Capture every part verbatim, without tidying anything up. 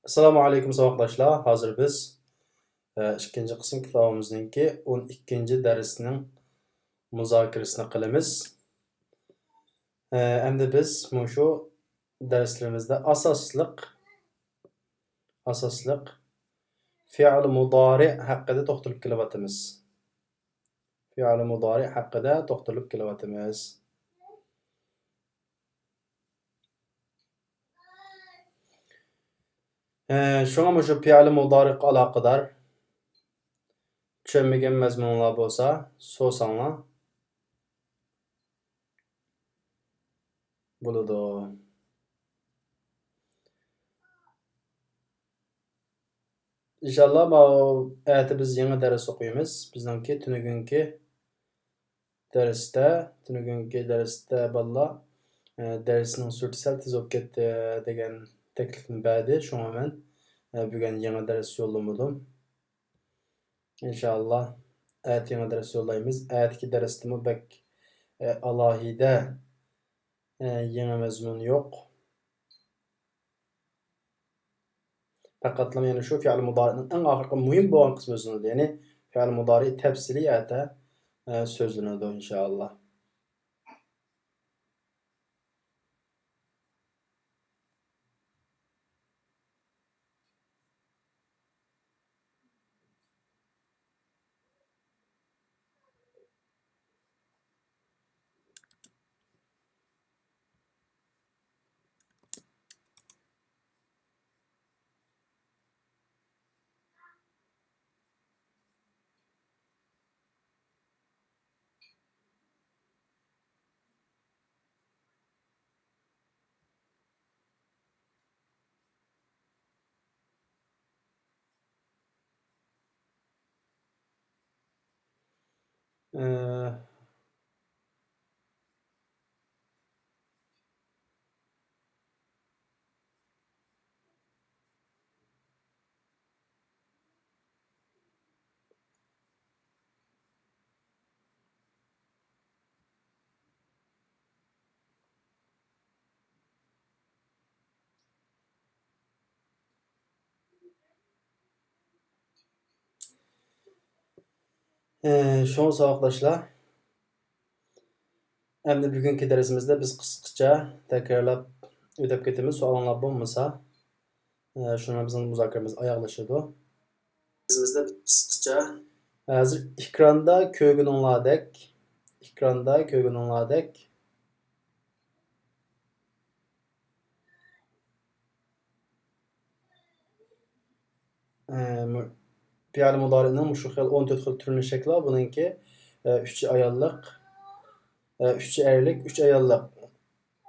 ئەسسالامۇ ئەلەيكۇم ساۋاقداشلار. ھازىر بىز، ئە، ئىككىنچى قىسىم كىتابىمىزنىڭكى ئون ئىككىنچى دەرسنىڭ مۇزاكىرىسىنى قىلىمىز. ئە، ئەمدى بىز مۇشۇ دەرسلىرىمىزدە ئاساسلىق، ئاساسلىق فېئىل مۇدارىئ ھەققىدە توختىلىپ كېلىۋاتىمىز. فېئىل مۇدارىئ ھەققىدە توختىلىپ كېلىۋاتىمىز. ھە، شۇڭا مۇشۇ پېئىل مۇدارىئقا ئالاقىدار چۈشەنمىگەن مەزمۇنلار بولسا سورىساڭلار بولىدۇ. ئىنشاللا، ماۋۇ ئەتە بىز يېڭى دەرس ئوقۇيمىز. بىزنىڭكى تۈنۈگۈنكى دەرستە، تۈنۈگۈنكى دەرستە بالىلار، ئە، دەرسنىڭ سۈرئىتى سەل تېز بولۇپ كەتتى دېگەن تەكلىپنى بەردى. شۇڭا مەن، ئە، بۈگۈن يېڭى دەرس يوللىمىدىم. ئىنشاللا، ئەتە يېڭى دەرس يوللايمىز. ئەتىكى دەرستىمۇ بەك، ئە، ئالاھىدە، ئە، يېڭى مەزمۇن يوق. پەقەتلا يەنە شۇ فېئىل مۇدارىئنىڭ ئەڭ ئاخىرقى مۇھىم بولغان قىسمى سۆزلىنىدۇ. يەنى فېئىل مۇدارىئ تەپسىلىي ئەتە، ئە، سۆزلىنىدۇ، ئىنشائاللا. ئە، ئە، شۇڭا ساۋاقداشلار، ئەمدى بۈگۈنكى دەرسىمىزدە بىز قىسقىچە تەكرارلاپ ئۆتۈپ كېتىمىز. سوئالىڭلار بولمىسا، ئە، شۇنىڭ بىلەن بىزنىڭ مۇزاكىرىمىز ئاياغلىشىدۇ. دەرسىمىزدە قىسقىچە. ھازىر ئېكراندا كۆرگىنىڭلاردەك، ئېكراندا كۆرگىنىڭلاردەك، ئە، مۇ-، پېئىل مۇدارىئنىڭ مۇشۇ خىل ئون تۆت خىل تۈرلىنىش شەكلى بار. بۇنىڭكى، ئە، ئۈچى ئاياللىق، ئە، ئۈچى ئەرلىك، ئۈچى ئاياللىق.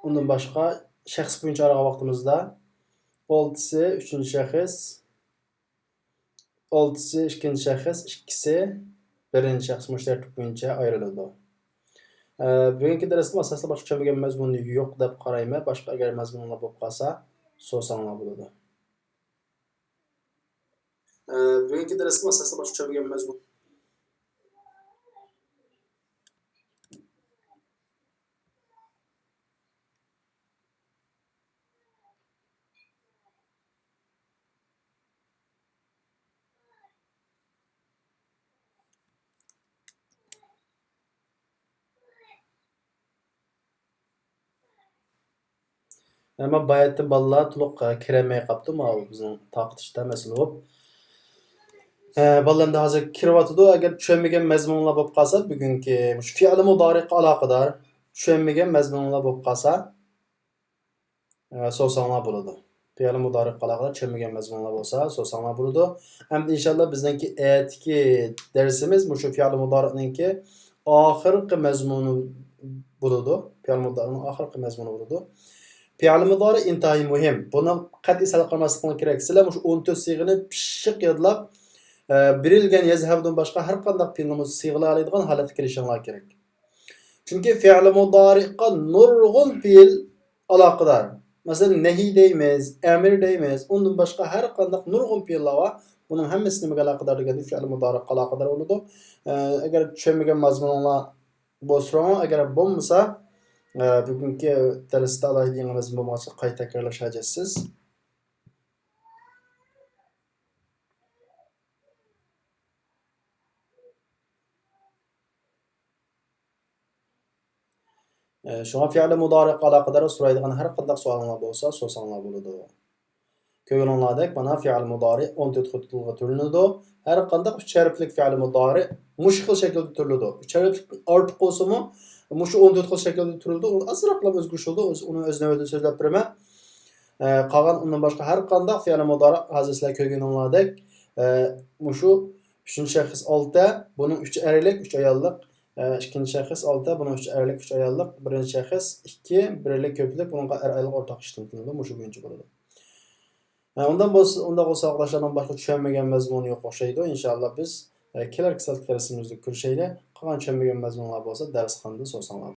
ئۇندىن باشقا شەخس بويىچە ئايرىغان ۋاقتىمىزدا ئالتىسى ئۈچىنچى شەخس، ئالتىسى ئىككىنچى شەخس، ئىككىسى بىرىنچى شەخس مۇشۇ تەرتىپ بويىچە ئايرىلىدۇ. ئە، بۈگۈنكى دەرستىن ئاساسلىق باشقا چۈشەنمىگەن مەزمۇن يوق دەپ قارايمەن. باشقا ئەگەر مەزمۇنلار بولۇپ قالسا، سورىساڭلار بولىدۇ. ئە، بۈگۈنكى دەرستىن ئاساسلىق باشقا چۈشەنمىگەن مەزمۇن. ئەمما باياتتىن بالىلار تولۇق، ئە، كىرەلمەي قاپتۇ، ماۋۇ بىزنىڭ تارقىتىشتا مەسىلە بولۇپ. ئە، بالىلار ئەمدى ھازىر كىرىۋاتىدۇ. ئەگەر چۈشەنمىگەن مەزمۇنلار بولۇپ قالسا، بۈگۈنكى مۇشۇ فېئىل مۇدارىئقا ئالاقىدار چۈشەنمىگەن مەزمۇنلار بولۇپ قالسا، ئە، سورىساڭلار بولىدۇ. پېئىل مۇدارىئقا ئالاقىدار چۈشەنمىگەن مەزمۇنلار بولسا، سورىساڭلار بولىدۇ. ئەمدى ئىنشاللا بىزنىڭكى ئەتىكى دەرسىمىز مۇشۇ پېئىل مۇدارىئنىڭكى ئاخىرقى مەزمۇنى بولىدۇ. پېئىل مۇدارىئنىڭ ئاخىرقى مەزمۇنى بولىدۇ. پېئىل مۇدارىئ ئىنتايىن مۇھىم. بۇنى قەتئىي سەل قىلماسلىقىڭلار كېرەك. سىلەر مۇشۇ ئون تۆت سىيغىنى پىششىق يادلاپ، ئە، بېرىلگەن يەزھەبدىن باشقا ھەر قانداق پېئىلنى سىيغىلايدىغان ھالەتكە كېلىشىڭلار كېرەك. چۈنكى فېئىل مۇدارىئقا نۇرغۇن پېئىل ئالاقىدار. مەسىلەن، نەھى دەيمىز، ئەمىر دەيمىز، ئۇندىن باشقا ھەر قانداق نۇرغۇن پېئىللار بار. بۇنىڭ ھەممىسى نېمىگە ئالاقىدار دېگەندە، فېئىل مۇدارىئقا ئالاقىدار بولىدۇ. ئە، ئەگەر چۈشەنمىگەن مەزمۇنۇڭلار بولسا سوراڭلار، ئەگەر بولمىسا، ئە، بۈگۈنكى دەرستە ئالاھىدە يېڭى مەزمۇن بولمىغاچقا قايتا تەكرارلاش ھاجەتسىز. ئە، شۇڭا فېئىل مۇدارىئقا ئالاقىدار سورايدىغان ھەر قانداق سوئالىڭلار بولسا، سورىساڭلار بولىدۇ. كۆرگىنىڭلاردەك، مانا فېئىل مۇدارىئ ئون تۆت خىل تىلغا تۈرلىنىدۇ. ھەر قانداق ئۈچ ھەرپلىك فېئىل مۇدارىئ مۇشۇ خىل شەكىلدە تۈرلىدۇ. ئۈچ ھەرپلىك ئارتۇق بولسىمۇ، مۇشۇ ئون تۆت خىل شەكىلدە تۈرلىدۇ. ئۇ ئازراقلا ئۆزگىرىش بولىدۇ. ئۇنى ئۆز نۆۋىتىدە سۆزلەپ بېرىمەن. ئە، قالغان ئۇندىن باشقا ھەر قانداق فېئىل مۇدارىئ ھازىر سىلەر كۆرگىنىڭلاردەك، ئە، مۇشۇ ئۈچىنچى شەخس ئالتە، بۇنىڭ ئۈچى ئەرلىك، ئۈچى ئاياللىق، ئە، ئىككىنچى شەخس ئالتە، بۇنىڭ ئۈچى ئەرلىك، ئۈچى ئاياللىق، بىرىنچى شەخس ئىككى، بىرلىك، كۆپلۈك، بۇنىڭغا ئەر ئاياللىق ئورتاق ئىشلىتىلىدۇ، مۇشۇ بويىچە بولىدۇ. ئە، ئۇنداق بولسا، ئۇنداق بولسا ئاغداشلارنىڭ باشقا چۈشەنمىگەن مەزمۇنى يوق ئوخشايدۇ. ئىنشائاللا بىز، ئە، كېلەركى سەتلىك دەرسىمىزدە كۆرۈشەيلى. قالغان چۈشەنمىگەن مەزمۇنلار بولسا دەرسخانىدا سورىساڭلار.